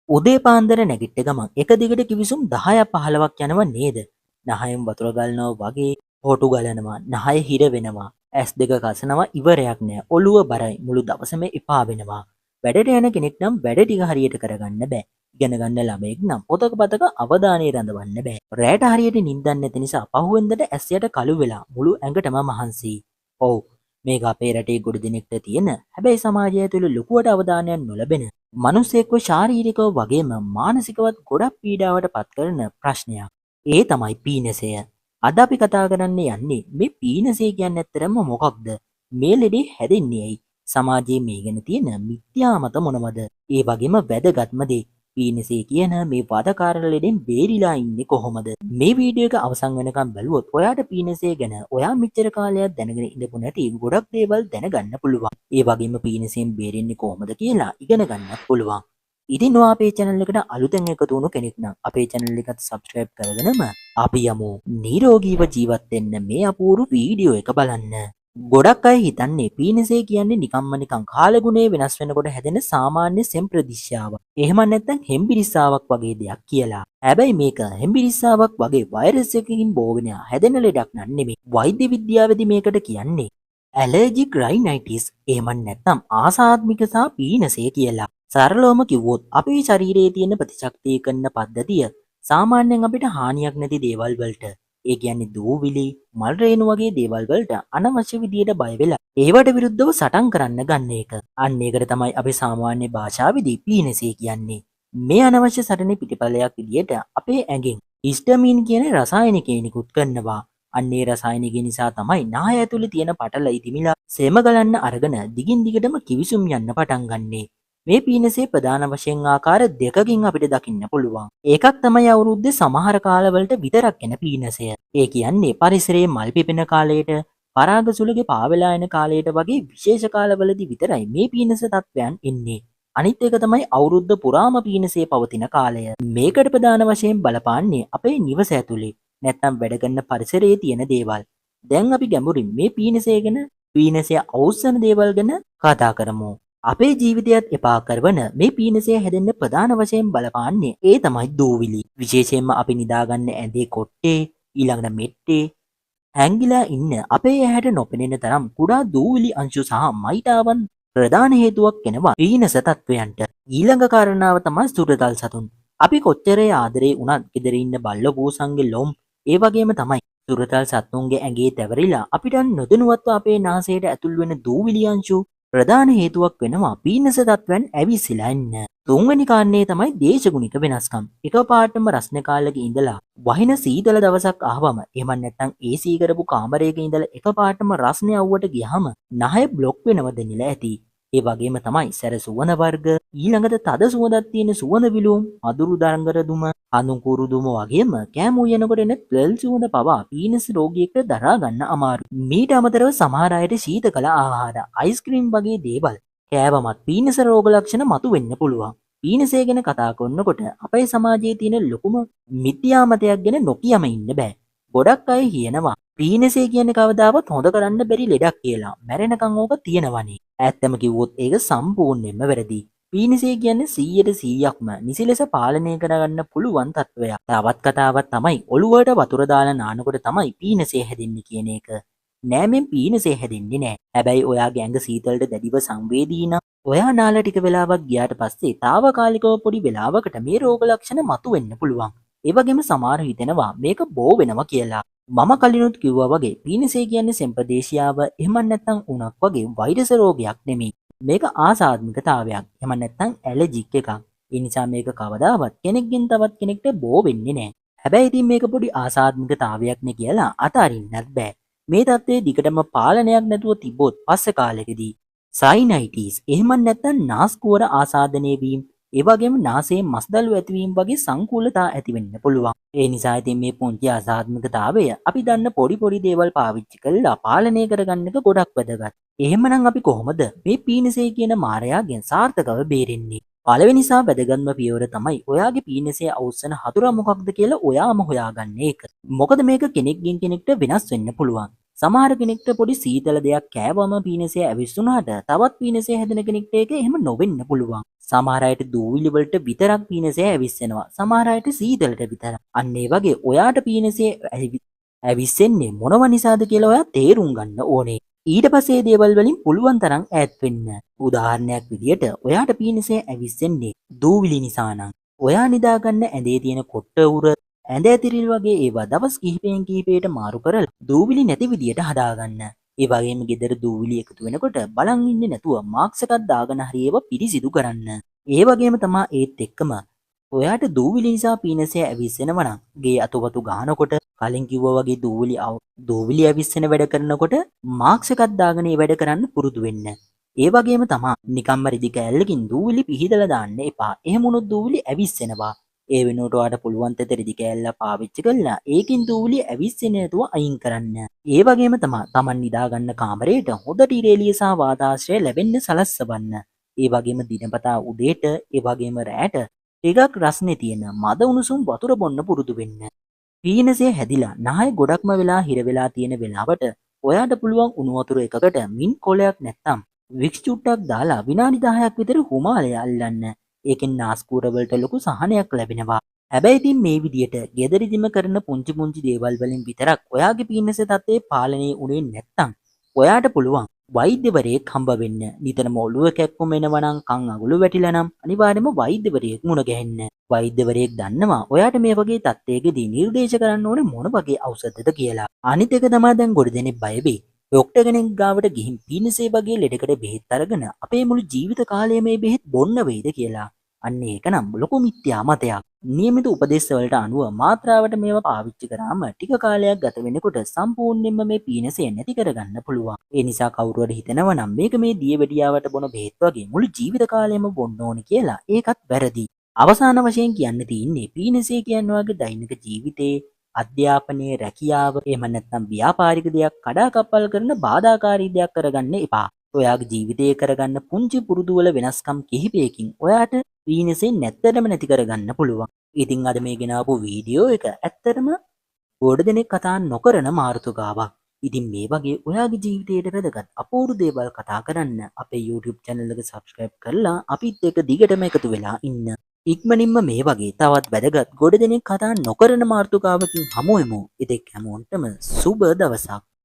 උදේ පාන්දර නැගිට්ට ගමන් එක දිගට කිවිසුම් 10ක් 15ක් යනවා නේද? නහයෙන් වතුර ගලනවා වගේ හොටු ගලනවා, නහය හිර වෙනවා, ඇස් දෙක කසනවා ඉවරයක් නෑ, ඔළුව බරයි, මුළු දවසම එපා වෙනවා. වැඩට යන කෙනෙක් නම් වැඩ ටික හරියට කරගන්න බෑ. ඉගෙන ගන්න ළමයෙක් නම් පොතක පතක අවධානය රඳවන්න බෑ. රැට හරියට නිින්දක් නැති නිසා පහුවෙන්දට ඇස් යට කළු වෙලා මුළු ඇඟටම මහන්සි. ඔව්, මේක අපේ රටේ ගොඩ දෙනෙක්ට තියෙන හැබැයි සමාජය තුළ ලොකුවට අවධානයක් නොලැබෙන මිනිස්සෙක්ව ශාරීරිකව වගේම මානසිකවත් ගොඩක් පීඩාවට පත් කරන ප්‍රශ්නයක්. ඒ තමයි පීනසය. අද අපි කතා කරන්න යන්නේ මේ පීනසය කියන්නේ ඇත්තටම මොකක්ද? මේ ලෙඩේ හැදෙන්නේ ඇයි? සමාජයේ මේ ගැන තියෙන මිත්‍යා මත මොනවද? ඒ වගේම වැදගත්ම දේ, පීනසය කියන මේ වදකාර ලෙඩෙන් බේරිලා ඉන්නේ කොහොමද? මේ වීඩියෝ එක අවසන් වෙනකම් බැලුවොත් ඔයාට පීනසය ගැන ඔයා මෙච්චර කාලයක් දැනගෙන ඉඳපු නැති ගොඩක් දේවල් දැනගන්න පුළුවන්. ඒ වගේම පීනසයෙන් බේරෙන්නේ කොහොමද කියලා ඉගෙන ගන්නත් පුළුවන්. ඉතින් ඔයා අපේ channel එකට අලුතෙන් එකතු වුණු කෙනෙක් නම් අපේ channel එකත් subscribe කරගෙනම අපි යමු නිරෝගීව ජීවත් වෙන්න මේ අපූර්ව වීඩියෝ එක බලන්න. ගොඩක් අය හිතන්නේ පීනසය කියන්නේ නිකම්ම නිකං කාලගුණය වෙනස් වෙනකොට හැදෙන සාමාන්‍ය සෙම් ප්‍රදිශ්‍යාවක්. එහෙම නැත්නම් හෙම්බිරිස්සාවක් වගේ දෙයක් කියලා. හැබැයි මේක හෙම්බිරිස්සාවක් වගේ වෛරස් එකකින් බෝ වෙන හැදෙන ලෙඩක් නන් නෙමෙයි. වෛද්‍ය විද්‍යාවේදී මේකට කියන්නේ ඇලර්ජික් රයිනයිටිස් එහෙම නැත්නම් ආසාත්මික සහ පීනසය කියලා. සරලවම කිව්වොත් අපේ ශරීරයේ තියෙන ප්‍රතිශක්තිකරණ පද්ධතිය සාමාන්‍යයෙන් අපිට හානියක් නැති දේවල් වලට, ඒ කියන්නේ දූවිලි, මල් රේණු වගේ දේවල් වලට අනවශ්‍ය විදියට බය වෙලා ඒවට විරුද්ධව සටන් කරන්න ගන්න එක. අන්න ඒකට තමයි අපි සාමාන්‍ය භාෂාවේදී පීනසය කියන්නේ. මේ අනවශ්‍ය සටනේ පිටිඵලයක් විදියට අපේ ඇඟෙන් හිස්ටමීන් කියන රසායනිකය නිකුත් කරනවා. අන්න ඒ රසායනිකය නිසා තමයි නාය ඇතුලේ තියෙන පටල ඉදිමිලා සෙම ගලන්න අරගෙන දිගින් දිගටම කිවිසුම් යන්න පටන් ගන්නෙ. මේ පීනසේ ප්‍රධාන වශයෙන් ආකාර දෙකකින් අපිට දකින්න පුළුවන්. එකක් තමයි අවුරුද්දේ සමහර කාලවලට විතරක් එන පීනසය. ඒ කියන්නේ පරිසරයේ මල් පිපෙන කාලයට, පරාග සුළඟේ පාවෙලා එන කාලයට වගේ විශේෂ කාලවලදී විතරයි මේ පීනස තත්ත්වයන් එන්නේ. අනිත් එක තමයි අවුරුද්ද පුරාම පීනසේ පවතින කාලය. මේකට ප්‍රධාන වශයෙන් බලපාන්නේ අපේ නිවස ඇතුලේ නැත්නම් වැඩ කරන පරිසරයේ තියෙන දේවල්. දැන් අපි ගැඹුරින් මේ පීනසය ගැන, පීනසය අවුස්සන දේවල් ගැන කතා කරමු. අපේ ජීවිතයත් එපා කරවන මේ පීනසය හැදෙන්න ප්‍රධාන වශයෙන් බලපාන්නේ ඒ තමයි දූවිලි. විශේෂයෙන්ම අපි නිදාගන්න ඇඳේ කොට්ටේ, ඊළඟට මෙට්ටේ හැංගිලා ඉන්න අපේ ඇහැට නොපෙනෙන තරම් කුඩා දූවිලි අංශු සහ මයිටාවන් ප්‍රධාන හේතුවක් වෙනවා පීනස තත්වයන්ට. ඊළඟ කාරණාව තමයි සුරතල් සතුන්. අපි කොච්චර ආදරේ වුණත් ගෙදර ඉන්න බල්ලෝ පූසන්ගේ ලොම්, ඒ වගේම තමයි සුරතල් සත්තුන්ගේ ඇඟේ තැවරිලා අපිට නොදැනුවත්ව අපේ නාසයට ඇතුල් වෙන දූවිලි අංශු ප්‍රධාන හේතුවක් වෙනවා පීනස තත්ත්වයන් ඇවිස්සලා එන්න. තුන්වෙනි කාරණේ තමයි දේශගුණික වෙනස්කම්. එකපාරටම රස්න කාලෙක ඉඳලා වහින සීතල දවසක් ආවම, එහෙම නැත්නම් AC කරපු කාමරයක ඉඳලා එකපාරටම රස්නේ අවුවට ගියාම නහය බ්ලොක් වෙනව දැනිලා ඇති. ඒ වගේම තමයි සැර සුවඳ වර්ග, ඊළඟට තද සුවඳක් තියෙන සුවඳ විලවුන්, අදුරු දරංගර දුම, හඳුන් කුරු දුම වගේම කෑම උයනකොට එන තෙල් සුවඳ පවා පීනස රෝගියෙක්ට දරා ගන්න අමාරුයි. මීට අමතරව සමහර අයට ශීතකල ආහාර, අයිස්ක්‍රීම් වගේ දේවල් කෑවමත් පීනස රෝග ලක්ෂණ මතුවෙන්න පුළුවන්. පීනසය ගැන කතා කරනකොට අපේ සමාජයේ තියෙන ලොකුම මිත්‍යා මතයක් ගැන නොකියම ඉන්න බෑ. ගොඩක් අය කියනවා පීනසය කියන්නේ කවදාවත් හොඳ කරන්න බැරි ලෙඩක් කියලා. මැරෙනකන් ඕක තියෙනවනේ. ඇත්තම කිව්වොත් ඒක සම්පූර්ණයෙන්ම වැරදි. පීනසය කියන්නේ 100%ක්ම නිසි ලෙස පාලනය කරගන්න පුළුවන් තත්ත්වයක්. තවත් කතාවක් තමයි ඔළුවට වතුර දාලා නානකොට තමයි පීනසය හැදෙන්නේ කියන එක. නෑ, මෙන් පීනසය හැදෙන්නේ නෑ. හැබැයි ඔයාගේ ඇඟ සීතලට දැඩිව සංවේදී නම් ඔයා නාලා ටික වෙලාවක් ගියාට පස්සේ තාවකාලිකව පොඩි වෙලාවකට මේ රෝග ලක්ෂණ මතුවෙන්න පුළුවන්. ඒ වගේම සමහර හිතෙනවා මේක බෝ වෙනවා කියලා. මම කලිනුත් කිව්වා වගේ පීනසය කියන්නේ සෙම්ප්‍රදේශියාව එහෙම නැත්නම් උණක් වගේ වෛරස් රෝගයක් නෙමෙයි. මේක ආසාත්මිකතාවයක්. එහෙම නැත්නම් ඇලර්ජික් එකක්. ඒ නිසා මේක කවදාවත් කෙනෙක්ගෙන් තවත් කෙනෙක්ට බෝ වෙන්නේ නෑ. හැබැයි ඉතින් මේක පොඩි ආසාත්මිකතාවයක් නේ කියලා අතාරින්නත් බෑ. මේ තත්ත්වයේ දිගටම පාලනයක් නැතුව තිබ්බොත් පස්සේ කාලෙකදී සයිනයිටිස් එහෙම නැත්නම් නාස්කුවර ආසාදනය වීම, ඒ වගේම නාසයේ මස්දළු ඇතිවීම වගේ සංකූලතා ඇති වෙන්න පුළුවන්. ඒ නිසා ඉතින් මේ පුංචි ආසාත්මිකතාවය අපි දන්න පොඩි පොඩි දේවල් පාවිච්චි කරලා පාලනය කරගන්න එක ගොඩක් වැදගත්. එහෙමනම් අපි කොහොමද මේ පීනසය කියන මාරයාගෙන් සාර්ථකව බේරෙන්නේ? පළවෙනි සහ වැදගත්ම පියවර තමයි ඔයාගේ පීනසය අවුස්සන හතුරා මොකක්ද කියලා ඔයාම හොයාගන්න එක. මොකද මේක කෙනෙක්ගෙන් කෙනෙක්ට වෙනස් වෙන්න පුළුවන්. සමහර කෙනෙක්ට පොඩි සීතල දෙයක් කෑවම පීනසය ඇවිස්සුනාට තවත් පීනසය හැදෙන කෙනෙක්ට ඒක එහෙම නොවෙන්න පුළුවන්. සමහර අයට දූවිලි වලට විතරක් පීනසය ඇවිස්සෙනවා. සමහර අයට සීතලට විතරක්. අන්න ඒ වගේ ඔයාට පීනසය ඇවිස්සෙන්නේ මොනව නිසාද කියලා ඔයා තේරුම් ගන්න ඕනේ. ඊට පස්සේ ඒ දේවල් වලින් පුළුවන් තරම් ඈත් වෙන්න. උදාහරණයක් විදියට ඔයාට පීනසය ඇවිස්සෙන්නේ දූවිලි නිසා නම් ඔයා නිදා ගන්න ඇඳේ තියෙන කොට්ට උර, ඇඳ ඇතිරිල් වගේ ඒවා දවස් කිහිපයෙන් කිහිපයට මාරු කරලා දූවිලි නැති විදියට හදාගන්න. ඒ වගේම ගෙදර දූවිලි එකතු වෙනකොට බලන් ඉන්නේ නැතුව මාක්ස් එකක් දාගෙන හරි ඒවා පිරිසිදු කරන්න. ඒ වගේම තමා ඒත් එක්කම ඔයාට දූවිලි නිසා පීනසය ඇවිස්සෙනවා නම් ගේ අතුපතු ගහනකොට කලින් කිව්වා වගේ දූවිලි ඇවිස්සෙන වැඩ කරනකොට මාක්ස් එකක් දාගෙන ඒ වැඩ කරන්න පුරුදු වෙන්න. ඒ වගේම තමා නිකම්ම රිදි කෑල්ලකින් දූවිලි පිහිදලා දාන්න එපා. එහෙම වුණොත් දූවිලි ඇවිස්සෙනවා. ඒ වෙනුවට ඔයාට පුළුවන් තෙත රිදි කෑල්ල පාවිච්චි කරලා ඒකෙන් දූවිලි ඇවිස්සෙන්නේ නැතුව අයින් කරන්න. ඒ වගේම තමා තමන් නිදා ගන්න කාමරේට හොඳට ඉරේලිය සහ වාතාශ්‍රය ලැබෙන්න සලස්වන්න. ඒ වගේම දිනපතා උදේට ඒ වගේම රැට ටිකක් රස්නේ තියෙන මද උණුසුම් වතුර බොන්න පුරුදු වෙන්න. පීනසය හැදිලා නහය ගොඩක්ම වෙලා හිර වෙලා තියෙන වෙලාවට ඔයාට පුළුවන් උණු වතුර එකකට මින් කොලයක් නැත්තම් වික්ස් චුට්ටක් දාලා විනාඩි 10ක් විතර හුමාලය අල්ලන්න. ඒකෙන් නාස්කූර වලට ලොකු සහනයක් ලැබෙනවා. හැබැයි ඉතින් මේ විදියට ගෙදරදිම කරන පුංචි පුංචි දේවල් වලින් විතරක් ඔයාගේ පීනස තත්ත්වය පාලනය වුණේ නැත්තම් ඔයාට පුළුවන් වෛද්‍යවරයෙක් හම්බ වෙන්න. නිතරම ඔළුව කැක්කුම එනවා නම්, කන් අගුළු වැටිලා නම් අනිවාර්යයෙන්ම වෛද්‍යවරයෙක් මුණ ගැහෙන්න. වෛද්‍යවරයෙක් දන්නවා ඔයාට මේ වගේ තත්ත්වයකදී නිර්දේශ කරන්න ඕනේ මොන වගේ ඖෂධද කියලා. අනිත් එක තමයි දැන් ගොඩ දෙනෙක් බය වෙයි. ඩොක්ටර් කෙනෙක් ගාවට ගිහින් පීනසේ වගේ ලෙඩකට බෙහෙත් අරගෙන අපේ මුළු ජීවිත කාලයම මේ බෙහෙත් බොන්න වෙයිද කියලා. අන්න ඒක නම් ලොකු මිත්‍යා මතයක්. නියමිත උපදෙස් වලට අනුව මාත්‍රාවට මේවා පාවිච්චි කරාම ටික කාලයක් ගත වෙනකොට සම්පූර්ණයෙන්ම මේ පීනසය නැති කරගන්න පුළුවන්. ඒ නිසා කවුරු හරි හිතනවා නම් මේක මේ දියවැඩියාවට බොන බෙහෙත් වගේ මුළු ජීවිත කාලයම බොන්න ඕනේ කියලා, ඒකත් වැරදි. අවසාන වශයෙන් කියන්න තියෙන්නේ පීනසය කියන්නේ ඔයාගේ දෛනික ජීවිතේ අධ්‍යාපනයේ, රැකියාව, එහෙම නැත්නම් ව්‍යාපාරික දෙයක් කඩාකප්පල් කරන බාධාකාරී දෙයක් කරගන්න එපා. ඔයාගේ ජීවිතයේ කරගන්න පුංචි පුරුදු වල වෙනස්කම් කිහිපයකින් ඔයාට පීනසෙන් නැත්තටම නැති කරගන්න පුළුවන්. ඉතින් අද මේ ගෙනාවු වීඩියෝ එක ඇත්තටම ගොඩ දෙනෙක් කතා නොකරන මාතෘකාවක්. ඉතින් මේ වගේ ඔයාගේ ජීවිතයට වැදගත් අපූර්ව දේවල් කතා කරන්න අපේ YouTube channel එක subscribe කරලා අපිත් එක්ක දිගටම එකතු වෙලා ඉන්න. ඉක්මනින්ම මේ වගේ තවත් වැදගත් ගොඩ දෙනෙක් කතා නොකරන මාතෘකාවකින් හමු වෙමු. ඉතින් හැමෝටම සුබ දවසක්.